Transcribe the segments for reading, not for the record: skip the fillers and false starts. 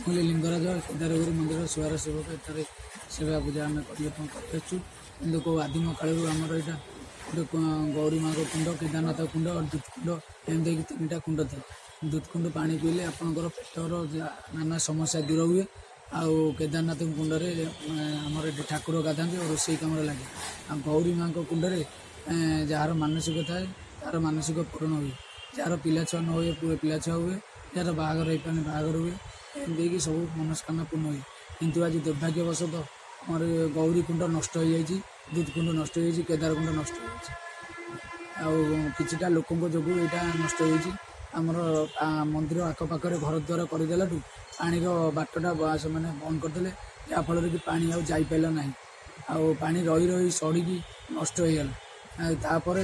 କହିଲି, ଲିଙ୍ଗରାଜ କେଦାରଗୌରୀ ମନ୍ଦିର ସୁଆର ସେବକ। ଏଠାରେ ସେବା ପୂଜା ଆମେ କରିବା ପାଇଁ କରିଆସୁଛୁ। କିନ୍ତୁ କେଉଁ ଆଦିମ କାଳରୁ ଆମର ଏଇଟା ଗୋଟେ ଗୌରୀ ମାଙ୍କ କୁଣ୍ଡ, କେଦାରନାଥ କୁଣ୍ଡ, ଦୁତ କୁଣ୍ଡ, ଏମିତି ହେଇକି ତିନିଟା କୁଣ୍ଡ ଥାଏ। ଦୁତ କୁଣ୍ଡ ପାଣି ପିଇଲେ ଆପଣଙ୍କର ପେଟର ନାନା ସମସ୍ୟା ଦୂର ହୁଏ। ଆଉ କେଦାରନାଥ କୁଣ୍ଡରେ ଆମର ଏଠି ଠାକୁର ଗାଧାନ୍ତି ଓ ରୋଷେଇ କାମରେ ଲାଗେ। ଆଉ ଗୌରୀ ମାଙ୍କ କୁଣ୍ଡରେ ଯାହାର ମାନସିକ ଥାଏ, ତାର ମାନସିକ ପୂରଣ ହୁଏ। ଯାହାର ପିଲା ଛୁଆ ନ ହୁଏ, ପୁଅ ପିଲା ଛୁଆ ହୁଏ। ଯାହାର ବାହାଘର ହେଇପାରୁନି, ବାହାଘର ହୁଏ। ଏମିତି ହେଇକି ସବୁ ମନସ୍କାମନା ପୂର୍ଣ୍ଣ ହୁଏ। କିନ୍ତୁ ଆଜି ଦୁର୍ଭାଗ୍ୟବଶତଃ ଆମର ଏ ଗୌରୀ କୁଣ୍ଡ ନଷ୍ଟ ହେଇଯାଇଛି, ଦୁଧ କୁଣ୍ଡ ନଷ୍ଟ ହେଇଯାଇଛି, କେଦାର କୁଣ୍ଡ ନଷ୍ଟ ହେଇଯାଇଛି। ଆଉ କିଛିଟା ଲୋକଙ୍କ ଯୋଗୁଁ ଏଇଟା ନଷ୍ଟ ହେଇଯାଇଛି। ଆମର ମନ୍ଦିର ଆଖପାଖରେ ଘର ଦ୍ୱାର କରିଦେଲାଠୁ ପାଣିର ବାଟଟା ସେମାନେ ବନ୍ଦ କରିଦେଲେ, ଯାହାଫଳରେ କି ପାଣି ଆଉ ଯାଇପାରିଲା ନାହିଁ। ଆଉ ପାଣି ରହି ରହି ସଢ଼ିକି ନଷ୍ଟ ହେଇଗଲା। ଆଉ ତାପରେ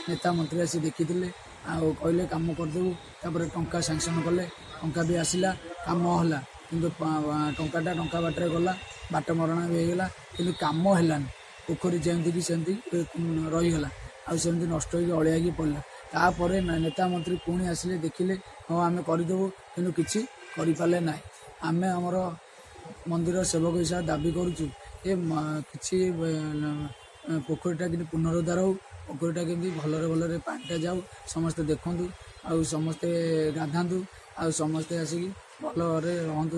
ନେତା ମନ୍ତ୍ରୀ ଆସି ଦେଖିଥିଲେ ଆଉ କହିଲେ କାମ କରିଦେବୁ। ତାପରେ ଟଙ୍କା ସାଙ୍ଗସନ୍ କଲେ, ଟଙ୍କା ବି ଆସିଲା, କାମ ହେଲା। କିନ୍ତୁ ଟଙ୍କାଟା ଟଙ୍କା ବାଟରେ ଗଲା, ବାଟ ମରଣା ବି ହେଇଗଲା, କିନ୍ତୁ କାମ ହେଲାନି। ପୋଖରୀ ଯେମିତି କି ସେମିତି ରହିଗଲା ଆଉ ସେମିତି ନଷ୍ଟ ହେଇକି ଅଳିଆ ହେଇକି ପଡ଼ିଲା। ତାପରେ ନେତା ମନ୍ତ୍ରୀ ପୁଣି ଆସିଲେ, ଦେଖିଲେ, ହଁ ଆମେ କରିଦେବୁ, କିନ୍ତୁ କିଛି କରିପାରିଲେ ନାହିଁ। ଆମେ ଆମର ମନ୍ଦିର ସେବକ ହିସାବରେ ଦାବି କରୁଛୁ ଏ କିଛି ପୋଖରୀଟା କେମିତି ପୁନରୁଦ୍ଧାର ହଉ, ପୋଖରୀଟା କେମିତି ଭଲରେ ଭଲରେ ପାଣିଟା ଯାଉ, ସମସ୍ତେ ଦେଖନ୍ତୁ ଆଉ ସମସ୍ତେ ଗାଧାନ୍ତୁ ଆଉ ସମସ୍ତେ ଆସିକି ଭଲରେ ରହନ୍ତୁ।